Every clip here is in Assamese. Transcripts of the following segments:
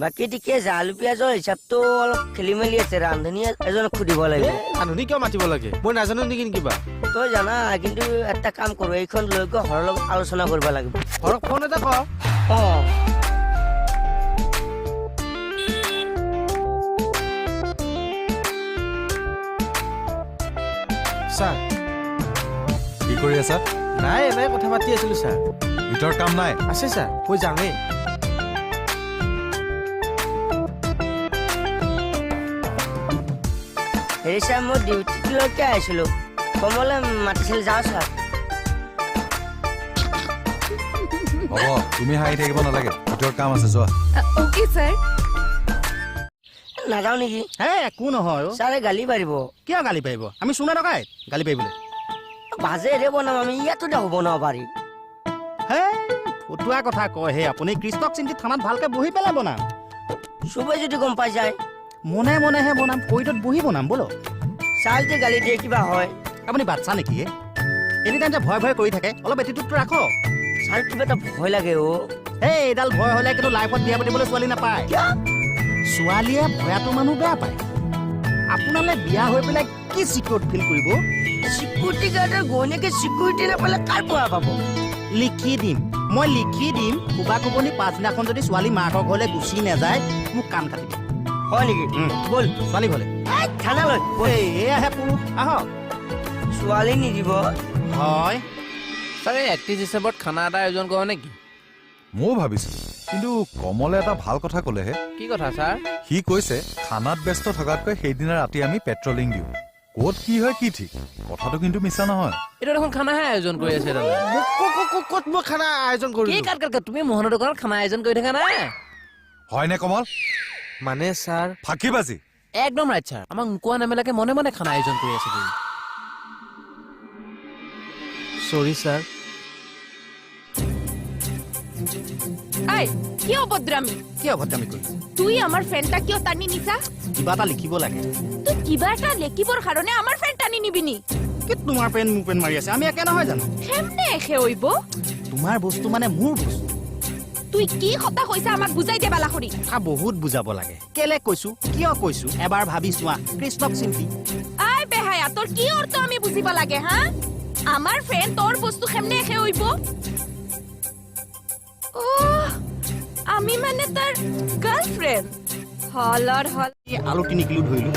বাকী ঠিকে আছে, আলু পিঁয়াজৰ হিচাপটো অলপ খেলি মেলি আছে, ৰান্ধনী এজনক সুধিব লাগিব। ৰান্ধনী কিয় মাতিব লাগে? মই নাজানো নেকি কিবা? তই জানা, কিন্তু এটা কাম কৰোঁ, এইখন লৈ গৈ ঘৰৰ লগত আলোচনা কৰিব লাগিব। ঘৰক ফোন এটা কৰ। অঁ ছাৰ। কি কৰি আছা? নাই, এনেই কথা পাতি আছিলো ছাৰ। ভিতৰত কাম নাই? আছে ছাৰ, মই যামেই। হেৰি ছাৰ, মই ডিউটিলৈকে আহিছিলোঁ, কমলে মাতিছিল, যাওঁ ছাৰ। হ'ব, তুমি হাঁহি থাকিব নালাগে, ভিতৰত কাম আছে, যোৱা। Okay sir. নাযাওঁ নেকি? হে একো নহয় ছাৰে, গালি পাৰিব। কিয় গালি পাৰিব? আমি চুনা ডকাই গালি পাৰিবলৈ? বাজেৰে বনাম আমি, ইয়াতো দেখো বনাব পাৰি। হে ফটুৱা কথা কয় হে আপুনি। কৃষ্ণক চিন্তি থানাত ভালকে বহি পেলাই বনাম। চবেই যদি গম পাই যায়? মনে মনেহে বনাম, কৰিডৰত বহি বনাম। ব'লক। ছাৰ যে গালি দিয়ে কিবা হয়। আপুনি বাচ্ছা নেকি? এনি টাইম যে ভয় ভয় কৰি থাকে, অলপ এটিটিউডটো ৰাখক। ছাৰ কিবা এটা ভয় লাগে অ'। এই এইডাল ভয় হ'লে কিন্তু লাইফত বিয়া পাতিবলৈ ছোৱালী নাপায়। ছোৱালীয়ে ভয়াটো মানুহ বেয়া পায়। আপোনালৈ বিয়া হৈ পেলাই কি চিকিউৰ ফিল কৰিব? চিকিউৰিটি গাৰ্ডৰ ঘৈণীয়েকে চিকিউৰিটি নাপালে কাৰ পৰা পাব? লিখি দিম, মই লিখি দিম, কোবা কোবনি পাছদিনাখন যদি ছোৱালী মাকৰ ঘৰলৈ গুচি নাযায় মোক কাণ কাটিব। হয় নেকি? ব'ল ছোৱালী ঘৰলৈ। থানালৈ। এয়াহে পুৰুষ, আহক। ছোৱালী নিদিব। হয় ছাৰ, এই 31 ডিচেম্বৰত খানা এটা আয়োজন কৰা নেকি? ময়ো ভাবিছিলো, কিন্তু কমলে এটা ভাল কথা ক'লেহে। কি কথা ছাৰ? সি কৈছে খানাত ব্যস্ত থকাতকৈ সেইদিনা ৰাতি আমি পেট্ৰলিং দিওঁ, ক'ত কি হয় কি ঠিক। কথাটো কিন্তু মিছা নহয়। এইটো দেখোন খানাহে আয়োজন কৰি আছে দাদা। ক'ত মই খানা আয়োজন কৰিলো? কি কাট কাট, তুমি মোহনৰ দোকানত খানা আয়োজন কৰি থাকা নাই? হয়নে কমল? মানে ছাৰ ফাঁকি বাজি। একদম ৰাইট ছাৰ, আমাক নোকোৱা নেমেলাকে মনে মনে খানা আয়োজন কৰি আছে। চৰি ছাৰ। এই কি অভদ্ৰামি? কি অভদ্ৰামি কৰিলি? তুই আমার ফ্যানটা কিয় টানি নিছা? কিবা এটা লিখিব লাগে। তুই কিবা এটা লিখিবৰ কাৰণে আমাৰ ফ্যান টানি নিবিনি? কি তোমাৰ পেন মোৰ পেন মাৰি আছে, আমি একে নহয় জানো? কেমনে একে হইব? তোমাৰ বস্তু মানে মোৰ বস্তু। তুই কি কথা কৈছা আমাক বুজাই দে বালাখৰি। কথা বহুত বুজাব লাগে, কেলে কৈছো, কিয় কৈছো, এবাৰ ভাবি চোৱা। কৃষ্ণক চিন্তি। I বেহায়া, তোৰ কি অৰ্থ আমি বুজিব লাগে? হা, আমাৰ ফ্ৰেণ্ড তোৰ বস্তু কেমনে একে হইব? আমি মানে তাৰ গাৰ্লফ্ৰেণ্ড। হলৰ হল। আলু 3 কিলো ধৰিলো,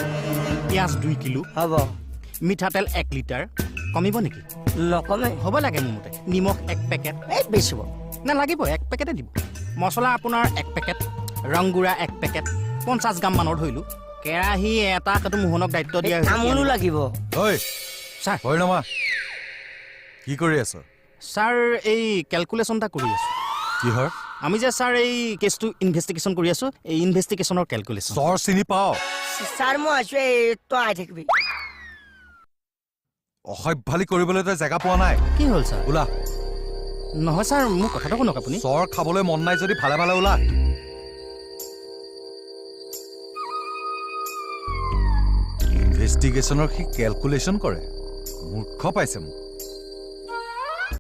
পিঁয়াজ 2 কিলো হ'ব, মিঠাতেল 1 লিটাৰ। কমিব নেকি? নকমে। হ'ব লাগে মোৰ মতে। নিমখ 1 পেকেট। এই বেছি হ'ব নালাগিব, 1 পেকেটে দিব। মছলা আপোনাৰ 1 পেকেট, ৰংগুড়া 1 পেকেট, 50 গ্ৰাম মানৰ ধৰিলো। কেৰাহী এটা, সেইটো মোহনক দায়িত্ব দিয়া হৈছে। তামোলো লাগিব। ঐ ছাৰ। হয় নমা, কি কৰি আছ? ছাৰ এই কেলকুলেশ্যন এটা কৰি আছো। কিহৰ? আমি যে ছাৰ এই কেছটো ইনভেষ্টিগেশ্যন কৰি আছো, এই ইনভেষ্টিগেশ্যনৰ কেলকুলেশ্যন। চৰ চিনি পাও? ছাৰ মই আছো, এই তই আহি থাকিবি। অসভ্যালি কৰিবলৈ তই জেগা পোৱা নাই। কি হ'ল ছাৰ? ওলা। নহয় ছাৰ, মোৰ কথাটো শুনক আপুনি। চৰ খাবলৈ মন নাই যদি ভালে ভালে ওলা। ইনভেষ্টিগেশ্যনৰ সি কেলকুলেশ্যন কৰে, মূৰ্খ পাইছে মোক।